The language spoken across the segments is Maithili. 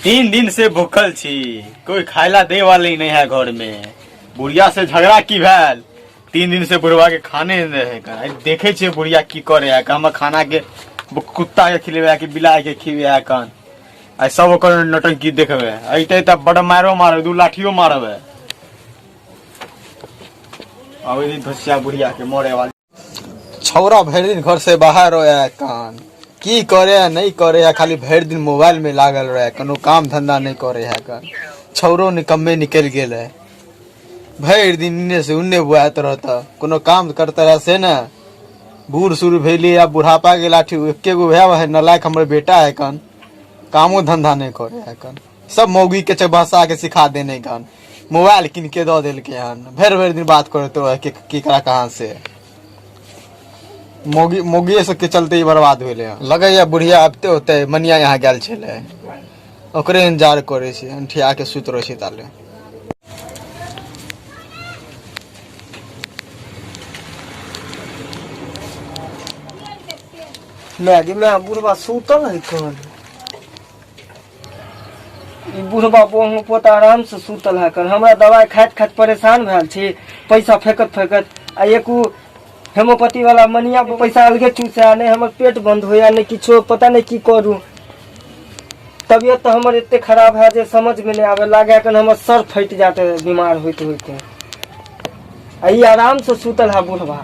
3 दिन से भूखल छी, कोई खाइला दे वाले नहीं है घर में। बुढ़िया से झगड़ा की भेल, 3 दिन से बुढ़वा के खाने नहीं रहे कर। आइ देखे छियै बुढ़िया की करे है, हमर खाना के कुत्ता के खिलेबे है कि बिलाय के खिलेबे है कन। आइ सब ओकर नौटंकी देखबे। अइते तऽ बड़ मारो मारबे, 2 लाठियो मारबे। आबै धसिया बुढ़िया के मरे वाली। छौरा भरि दिन घर से बाहर रहे है कान की करे है नहीं करे है, खाली भरि दिन मोबाइल में लागल रहे है, कोनो काम धंधा नहीं करे है कान। छौरो निकम्मे निकल गेल है, भरि दिन इन्ने से उन्ने बुआइत रहता, कोनो काम करता रहे से ने। बूढ़ सूढ़ भेली आ बुढ़ापा के लाठी एके गो भैया है, नालायक हमर बेटा है कान, कामो धंधा नहीं करे है कान। सब मौगी के चबसा के सिखा देने कान, मोबाइल किन के दऽ देलकै हन, भरि भरि दिन बात करैत रहै के केकरा कहाँ से। मौगी मौगिए सबके चलते ही बर्बाद भेलै हन। लगैया बुढ़िया आबिते होतै, मनिया यहाँ गेल छलै, ओकरे इंतजार करै छी, अंठिया के सुति रहै छी ताले। मैं गे मैं बुढ़बा सुतल है कन। ई बुढ़बा बहु पोता आराम से सुतल है कर, हमरा दवाई खाइत खाइत परेशान भेल छी, पैसा फेकत फेकत। आ एक उ हेमोपैथी वाला मनिया पैसा अलगे चूसे, नहीं हमर पेट बंद होया नहीं किछो, पता नहीं की करू। तबियत तो हमर एते खराब है जे समझ में नहीं आवे, लागे कन हमर सर फटि जाते बीमार होते होते। आ ई आराम से सुतल है बुढ़बा,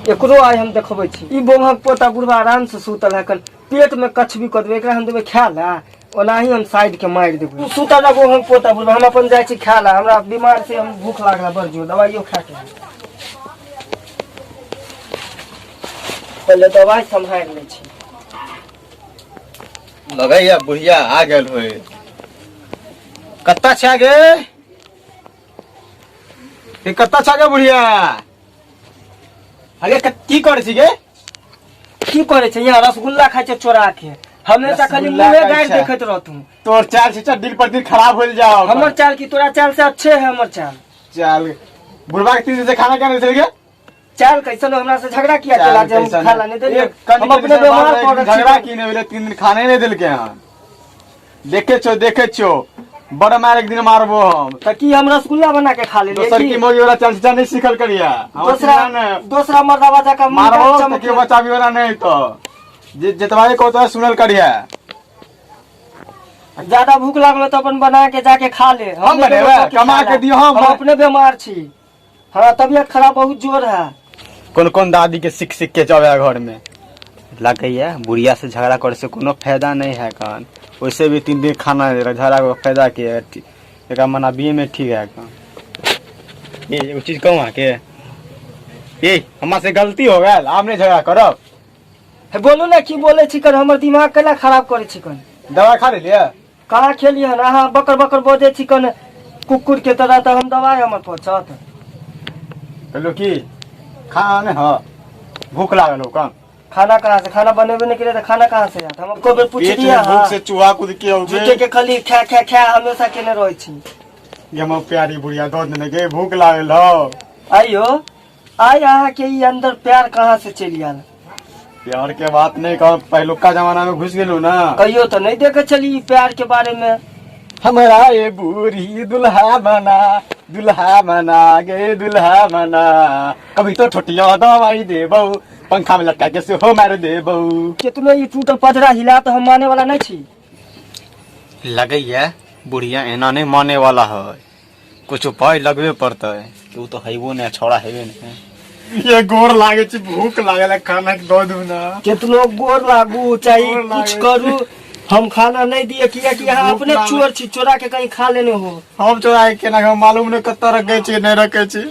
एकरो आइ हम देखबै छी। ई बोमहक पोता बुढ़बा आराम से सुतल है कन, पेट में कछबी कऽ देबै एकरा, हम देबै खाय ला, ओनाही हम साइड के मारि देबै। तू सुतल रह हम पोता बुढ़बा, हम अपन जाइ छी खाय ला, हमरा बीमार से हम भूख लागल बड़ जोर, दवाइयो खा के पहिले दवाइ सम्हारि लै छी। लगैया बुढ़िया आ गेल होय। कत्ता छा गे? ए कत्ता छा गे बुढ़िया? अरे की करै छी गे? की करे छै यहाँ रसगुल्ला खाइ छै चोरा के, हमेशा खाली रसगुल्ला मुँहे खाइ गारि छै। देखैत रहतू। तोर चाल से दिन पर दिन खराब होल जाओ। हमर चाल की तोरा चाल से अच्छे है हमर चाल। चाल बुढ़वा के 3 दिन से खाना क्या नहीं चल गया? चाल कैसन हमरा से झगड़ा किया चाल केला जे हम कैसन? खाला नहीं देलियै। एक कनी हम अपने कनी से बीमार बात पड़ल छी। झगड़ा की नहीं भेलै, 3 दिन खाने नहीं देलकै हन। देखे छो, देखे छो, बड़ मार एक दिन मारबो हम। तऽ की हम रसगुल्ला बना के खा लेलियै दोसर की? की मौगी वाला चाल चाल नहीं सीखल करिया। हमर दोसरा चिन्हा ने दोसरा मर्दाबा जकाँ मुँह मारबो चमक तो केओ बचाबी वाला नहीं, तो जे जतबा के कहतो सुनल करिया। ज्यादा भूख लागलो तऽ अपन बना के जाके खा ले। हम नहि बनेबै? देबो तो कमा खा के ले। दियौ, हम हम अपने बीमार छी, हमरा तबियत खराब बहुत जोर है। कोन कोन दादी के सीख सीख के जावे घर में। लगैया बुढ़िया से झगड़ा करे से कोनो फायदा नहीं है कान, वैसे भी 3 दिन खाना नहीं देलक, झगड़ा के फायदा की है? एकरा मनाबिए में ठीक है कान। ये एगो चीज कहूँ अहाँके, ए हमरा से गलती हो गेल, आब नहीं झगड़ा करब। हे बोलू ना की बोले छी कर, हमर दिमाग केना खराब करे छी कन। दवा खा लेलियै? कहाँ खेलियै हन? अहाँ बकर बकर बजै छी कन कुकुर के तरह, तऽ हम दवाइ हमर पहुँचत। कहलू की खाना नहीं हो, भूख लागल हो कम। खाना कहाँ से? खाना बनेबे नहीं केलियै तऽ खाना कहाँ से आयत? हम एको बेर पेट में पुछलियै भूख से चूहा कूद के हो झूठे के खाली खा खा खा हमेशा केने रहै छी। ये हमर प्यारी बुढ़िया दऽ देने के भूख लागल हो। आइयो आइ अहाँ के ई अंदर प्यार कहाँ से चलि आयल? प्यार के बात नहीं कह, पहिलुका जमाना में घुस गेलू ना। कहियो तो नहीं देखे चली ई प्यार के बारे में। हमरा ये बूढ़ी दुल्हा बना, दुल्हा बना गे दुल्हा बना, कभी तो ठोटिया दवाई देबौ, पंखा में लटका के सेहो मार देबौ। केतनो ई टूटल पजरा हिला तो हम माने वाला नहीं छी। लगैया बुढ़िया एना नहीं माने वाला है, कुछ उपाय लगबे पड़तै। तू तो हेबो नहीं, छोड़ा हेबे नहीं। ये गोर लागे छी, भूख लागल है, खाना के दऽ दू ना। केतनो गोर लागू चाहे गोर कुछ लागे। करू, हम खाना नहीं दिए किया कि अहाँ भूख अपने लागल। चोर छी, चोरा के कहीं खा लेने हो। हम चोरा के केना हम मालूम नहीं कतऽ रखै छी नहीं रखै छी।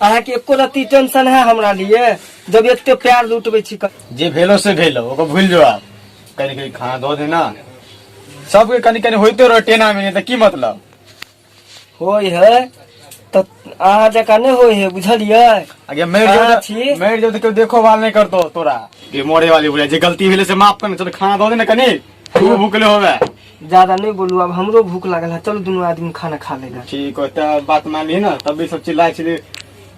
अहाँ के एको रत्ती टेंशन है हमरा लिए जब एते प्यार लुटबै छी? जे भेलो से भेलो, ओको भूल जो आप। कनी कनी खाना दऽ देना सबके, कनी कनी होइते रहे टेना में, तऽ की मतलब होय है तऽ अहाँ जकाँ नहि होय है, बुझलियै? आगे मरि अहाँ जाओ छी? मरि जाओ तऽ केओ देखो भाल नहीं करतो तोरा। ये मरे वाली बुढ़िया जे गलती भेलै से माफ करने, चल खाना दऽ दे ने कनी, तू भूखले होबे। ज्यादा नहीं बोलू, अब हमरो भूख लागल है, चलू दुनू आदमी खाना खा लेगा। ठीक हो तऽ बात मान ली ना, तब भी सब चिल्लाइ छलै,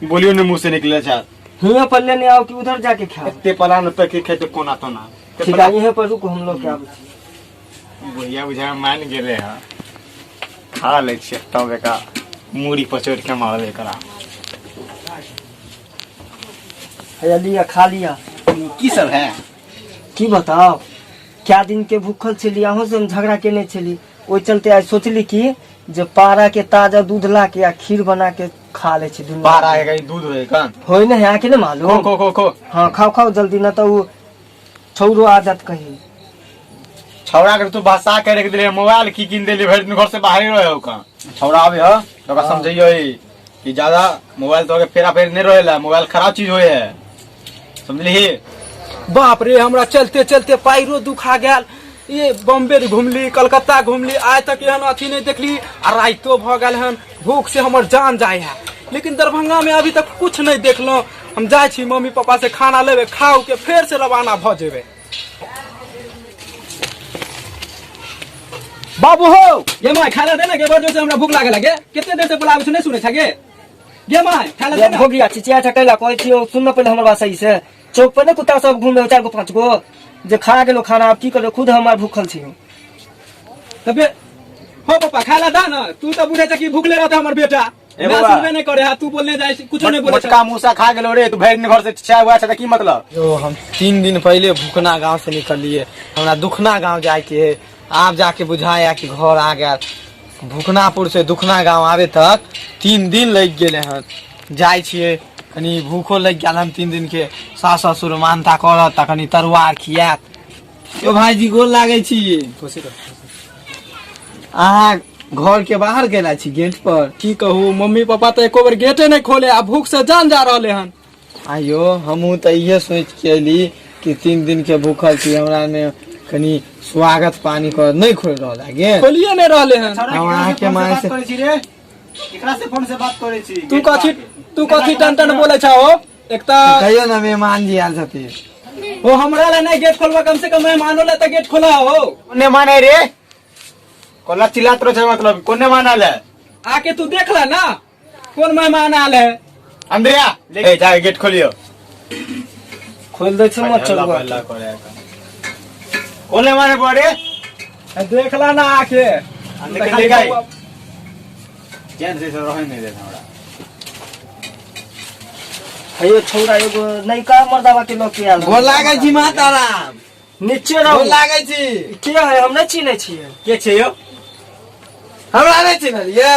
बोलियो ने मुंह से निकले छै। हियाँ पर लेने आओ कि उधर जाके खाओ? एते पलान पे की खेते कोना तोना। ठीक है, यहीं पर रुको, हम लोग के आबै छी। बुढ़िया बुझा मान गेले हँ। खा लै छियै तब एकरा मूड़ी पचोड़ि के मारबै एकरा। हैया लिअ, खा लिअ। की सब है? की बताओ, क्या दिन के भूखल छली, अहूँ से हम झगड़ा केने छली, ओहि चलते आइ सोचली कि जे पारा के ताजा दूध ला के आ खीर बना के खा ले छी दुनू। पारा के कहीं दूध होय कन? होय नहीं, अहाँके नहीं मालूम? खो खो खो खो। हाँ, खाओ खाओ जल्दी, ना तो वो छौरो आ जात कहीं। छौड़ा के तू बसा के रख दिले, मोबाइल की किन देली, भरि दिन घर से बाहर रहे हो का। छौड़ा आबे ह तो ओकरा समझैयो कि ज्यादा मोबाइल तो के फेरा फेर नहीं रहेला, मोबाइल खराब चीज होय है, समझली? बाप रे, हमरा चलते चलते पैरो दुखा गेल। ये बॉम्बे घुमली, कलकत्ता घुमली, आइ तक एहन अथी नहीं देखली। आ राइतो भऽ गेल हन, भूख से हमर जान जाय है, लेकिन दरभंगा में अभी तक कुछ नहीं देखलहुँ। हम जाइ छी मम्मी पापा से खाना लेबै, खाउ के फेर से रवाना भऽ जेबै। बाबू हो गे my, खाना दे ना गे, बड़ जोर से हमरा भूख लागे लगे, कते देर से बुलाबै छी नहीं सुनै छ गे। गे my, खाना दे ना। हो गया चिचिया ठकैला कहै छी, सुन पहिले हमर बात सही से। चौक पर ने कुत्ता सब घूमे, चार गो पांच गो जे खा गेलो खाना, आब की करबै, खुद हम आर भूखल छी। तबे हो पापा, खाला दा ना, तू तो बुढ़े छ कि भूखले रहता हमर बेटा। ए ना बाबा। सुनबे नहीं करे है, तू बोलने जाय कुछो नहीं बोले। मोटका मूसा खा गेलो रे तू, भरि दिन घर से चाय हुआ छै त की मतलब? यो हम 3 दिन पहले भूखना गांव से निकलिए, हमरा दुखना गांव जाए के है। आब जाके बुझाया कि घर आ गया। भूखनापुर से दुखना गांव आवे तक 3 दिन लग गेले हन। जाय छियै कनी भूखो लग गेल हन 3 दिन के, सास ससुर मानता करत त कनी तरुआ खियात। यो भाईजी गोर लागै छी। अहाँ घर के बाहर गेला छी गेट पर? की कहू, मम्मी पापा तऽ एको बेर गेटे नहीं खोले आ भूख से जान जा रहले हन। आयो हमहूँ तऽ इहे सोचि के अयली कि 3 दिन के भूखल छी, हमरा में कनी स्वागत पानी कर नहीं खोल रहल है गेट। खोलिए नहीं रहले हन। हम अहाँके माय से करै छी रे, केकरा से फोन से बात करै छी? तू कथी टन टन बोले छा हो? एक तऽ कहियो ना मेहमान जी आयल छथिन। ओ हमरा ला नहीं गेट खोलबा, कम से कम मेहमानो ला तऽ गेट खोला हो। कोने माने रे, कोला चिल्लात रहे छै, मतलब कोने मानल है? आके तू देख ला ना कौन मेहमान आल है। अंद्रिया ए जा गेट खोलियो। खोल दै छै मत चलू। हल्ला करे कोने माने पड़े? देख ला ना आके। अंदर के ले गई चैन से रहे नहीं देता हमरा। हेयो छौड़ा एगो नयका मर्दावा के लऽ के आयल। गोर लागै छी माताराम। नीचे रहू। गोर लागै छी। के है, हम नहीं चिन्है छियै। के छै यो? हमरा नहीं चिन्हलियै?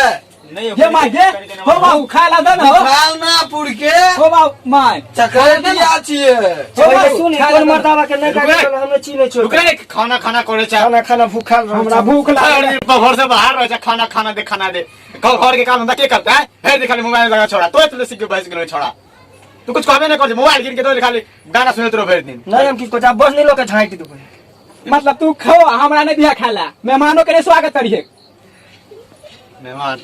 नहीं। ये माय गे, हो बाबू, खाय ला दे ना हो। भावनापुर के हो बाबू my, चक्रवर्तिया छियै। हो पहिले बाबू, सुन, खाय ला कोन दे ना। मर्दावा के नयका रुक रे। के हम नहीं चिन्है छियै। रुक रे, खाना खाना करे छै। खाना खाना भूखल रहै हमरा छै। भूख लागल है। घर से बाहर रहे छै, खाना खाना दे, खाना दे। घर के काम धंधा के करता है? हे खाली मोबाइल लगा छोड़ा तो इतने सीख के गेलो छोड़ा, तू कुछ कहबे नहीं कर, मोबाइल गिन के तो खाली गाना सुनैत रहो भरि दिन। नहीं हम की कहै, बस नहीं लोके झाँकि देबै। मतलब तू खो हमरा नहीं दिया खाला, मेहमानों के नहीं स्वागत करिए। मेहमान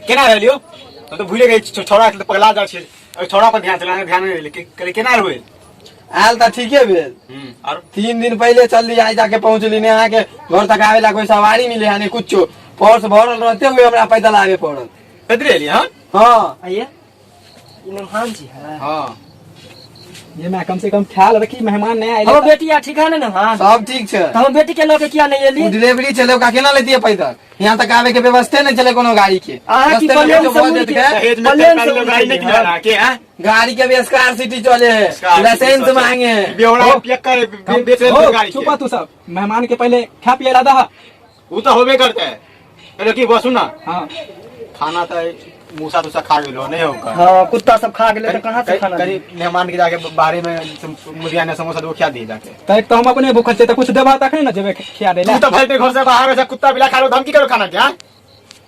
केना रहलियो हम तो भूले गए, छोड़ा के तो पगला जा छै, ओइ छोड़ा पर ध्यान चला, ध्यान नहीं देली के केना रहबै। आयल तऽ ठीके भेल। और 3 दिन पहले चलली, आइ जाके पहुंचली, ने अहाँके घर तक आवे ला कोई सवारी मिले है ने कुछो, पर्स भरल रहते हुए हमरा पैदल आवे पड़ल। पैदल एली? हां। हाँ। आइए, ई मेहमान जी है। हां। ये मैं कम से कम ख्याल रखी मेहमान नहीं आए। हमर बेटी आ ठीक है ना मेहमान? सब ठीक छै। तऽ हमर बेटी के लऽ के किया नहीं एली? ओ डिलीवरी चले ओकरा केना लेतियै पैदल, यहाँ तक आवे के व्यवस्थे नहीं चले कोनो गाड़ी के। अहाँ की रस्ते में प्लेन कुछो से भऽ उड़ि जेतै। के- दहेज में प्लेन से तरकारी उड़ि गाड़ी नहीं के किना के हैं? गाड़ी के भी स्कार सिटी चले है, लाइसेंस मांगे है। बेवड़ा पियक्कर बेच रहे हो, गाड़ी चुप के। तू सब, मेहमान के पहले खा पिए ला दहा। वो तो होबे करते है। अरे की बसु ना। हाँ। खाना तो मूसा तुसा खा गेलो नहीं होगा। हाँ, कुत्ता सब खा गेलै तऽ कहाँ से खाना करी मेहमान के जाके बाहरे में मुर्गिया ने समोसा दो खिया दी जाके। तो एक तो हम अपने भूखल छे, तो कुछ देबा तखने ना जेबे खिया दे तू ला। तो भाई घर से बाहर से कुत्ता बिला खा लो, धमकी करो खाना क्या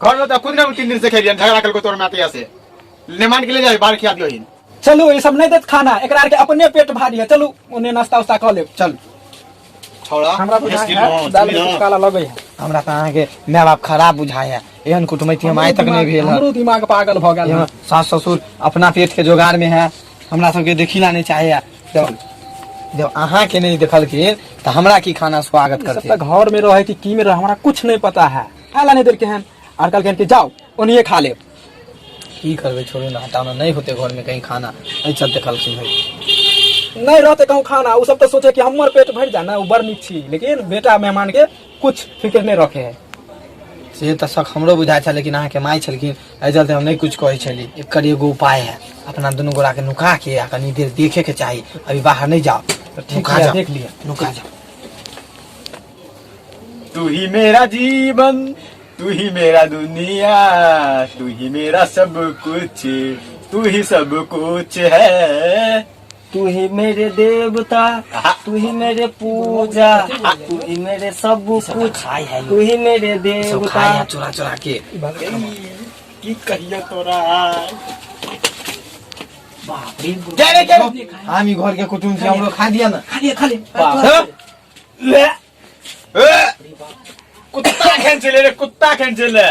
घर में तो खुद ने 3 दिन से खेलियन झगड़ा कल को तोड़ में आते से मेहमान के ले जाए बाहर खिया दियो हिन। चलू ये सब नहीं देत खाना, एकरा आर के अपने पेट भारी है, चलू ओने नाश्ता उस्ता कर लेब। चल छोड़ा हमरा बुझाय है दाल में कुछ काला लगै है। हमरा तऽ अहाँके माय बाप खराब बुझाय है, एहन कुटमैती हम आइ तक नहीं भेल है। हमरो दिमाग पागल भ गेल है। सास ससुर अपना पेट के जोगार में है, हमरा सबके देखिला नहीं चाहे है। जब अहाँ के नहीं देखलखिन तऽ हमरा की खाना स्वागत सब करते। तऽ घर में रहे कि की में रहे हमरा कुछ नहीं पता है। खाला नहीं देलके हन और कहलके कि जाओ ओनिए खा लेब। की करबै, छोड़ू ना, हटाओ ना, नहीं होते घर में कहीं खाना, एहि चलते कहलखिन भाई। नहीं रहते कहूँ खाना, उ सब तो सोचे कि हमर पेट भर जाए ना, उ बड़ नीक छी, लेकिन बेटा मेहमान के कुछ फिक्र नहीं रखे है। से तऽ शक हमरो बुझाइ छल, लेकिन अहाँके माय छलखिन, एहि चलते हम नहि कुछ कहै छली। एकर एगो उपाय है, अपना दुनू गोरा के नुका के आ कनी देर देखे के चाही। अभी बाहर नहीं जाओ, नुका जाओ, देख लिया, नुका जाओ। तू ही मेरा जीवन, तू ही मेरा दुनिया, तू ही मेरा सब कुछ, तू ही सब कुछ है। तू ही मेरे देवता, तू ही मेरे पूजा, तू ही मेरे सब कुछ, तू ही मेरे सब देवता। खाए है चोरा चोरा के। की कहियो तोरा। हम ई घर के कुटुम से, हमरो खा दिया ना। खा लिया, खा लिया। बाप। कुत्ता खेल चले रे, कुत्ता खेल चले।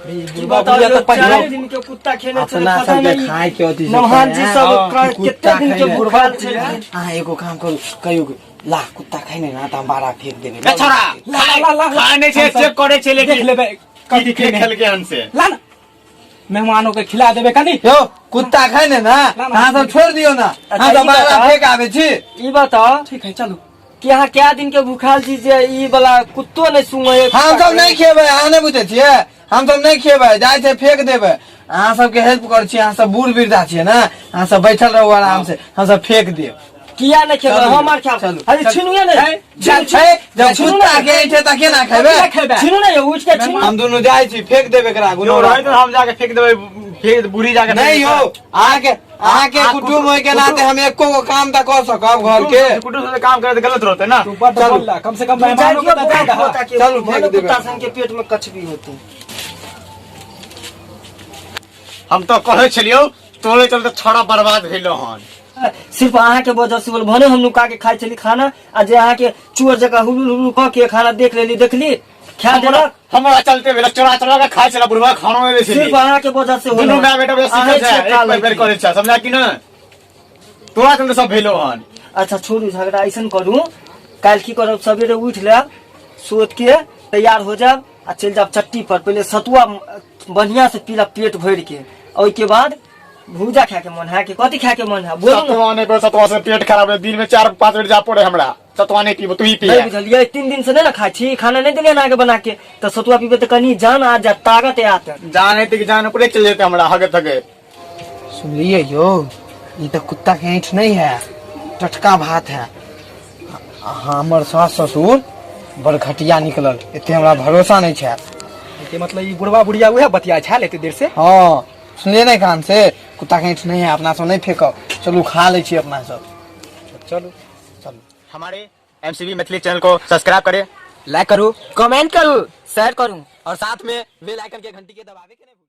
की बताओ, बुढ़िया तऽ चार पहिलो दिन के कुत्ता खेने छलै, अपना पता सबके नहीं खाए के अथी से नौहान जी खाए, सब हाँ, कते कुत्ता दिन के खाइ ले। भुखाल छलै। अहाँ एगो काम करू, कहियो कि, ला कुत्ता खाइ नहि ना तऽ हम बारा फेंक देबै। ए छोरा, ला, ला, ला, ला। खाने छै, चेक करे छै, देख लेकिन लेबै कथी की खेने। खेल के हन से। ला ना, मेहमानों के खिला देबै कनी। यौ कुत्ता खाइ ने ना, ना, ना। अहाँ सब छोड़ दियौ ना, अहाँ अच्छा, सब ई बारा बताउ। फेंक आबै छी। ई बताओ ठीक है, चलू। कि अहाँ क्या दिन के भूखाल छी जे ई वाला कुत्तो नहीं सुंगे? हम सब नहीं खेबै, अहाँ नहि बुझै छियै, हम सब नहि खेबै, जाइ छै फेंक देबै। अहाँ सबके हेल्प करै छी, अहाँ सब बूढ़ वृद्धा छियै ने, अहाँ सब बैठल रहू आराम से, हम सब फेंक देब। किया नहीं खेबै? चलू, हम आर खाब। चलू, अरे चलू। छिनुए नहीं, चल छै, जब कुत्ता के ऐठे तऽ केना खेबै? खेबै। छिनू नहीं, उठ के छिनू। हम दुनू जाइ छी, फेंक देबै एकरा। यो गुनो रहे तो हम जाके फेंक देबै, फेंक बूढ़ी जाके। नहीं यौ, अहाँके कुटुम होय के नाते हम एको गो काम तऽ कऽ सकब घर के। कुटुम से काम करे तो गलत रहते ना। तू बड्ड चलू। बोलला, कम से कम तू जाइ मेहमानों के तऽ दे दह। पोता के, चलू, फेंक भले देबै। कुत्ता सन के पेट में कछबी होते। हम तो कहै छलियौ, तोरे चलते छौड़ा बर्बाद भेलो हन। सिर्फ अहाँ के वजह से बोल, भने हम नुका के खाइ छली खाना, आ जे अहाँ के चोर जकाँ हुलुल हुलुल कऽ के खाना देख लेली, देखली खा देलक। हमरा चलते भेलो, चोरा चोरा के खाइ छला, बुढ़वा खानो नहि दै छली। सिर्फ अहाँ के वजह से होल। दुनू माय बेटा बस अहाँ सीखल छै, छियै काल एक बेर करै छै, समझा कि न? तोरा चलते सब भेलो हन। अच्छा छोड़ू झगड़ा, ऐसन करू, काल्हि की करब, सवेरे उठि लेब, सोत के तैयार हो जायब आ चलि जायब चट्टी पर। पहिले सतुआ बढ़िया से पीला पेट भरि के, ओहिके बाद भूजा खाए के मन है कि कथी खाए के मन है, बोलू ने। सतुआ नहि करो, सतुआ से पेट खराब है, दिन में 4-5 बेर जा पड़े हमरा। सतुआ नहि पीबो, तू ही पी। नहीं बुझलियै, 3 दिन से नहीं ना खाइ छी खाना, नहीं देलियै अहाँके बना के, तऽ सतुआ पीबै तऽ कनी जान आ जायत, ताकत आयत। जान हेतै कि जान ऊपरे चलि जेतै हमरा हगे थगे। सुनलियै यौ, ई तऽ कुत्ता के ऐंठ नहीं है, टटका भात है। हमर सास ससुर बड़ घटिया निकलल, एते हमरा भरोसा नहीं छै। एते मतलब ई बुढ़वा बुढ़िया उएह बतिया छल एते देर से। हाँ, सुनलियै नहीं कान से, कुत्ता के ऐंठ नहीं है, अपना सब नहीं फेंकब, चलू खा लै छी अपना सब। चलू। चलू। हमारे एमसीबी मैथिली चैनल को सब्सक्राइब करें, लाइक करू, कमेंट करू, शेयर करू और साथ में बेल आइकन के घंटी के दबावे के नहीं भूलू।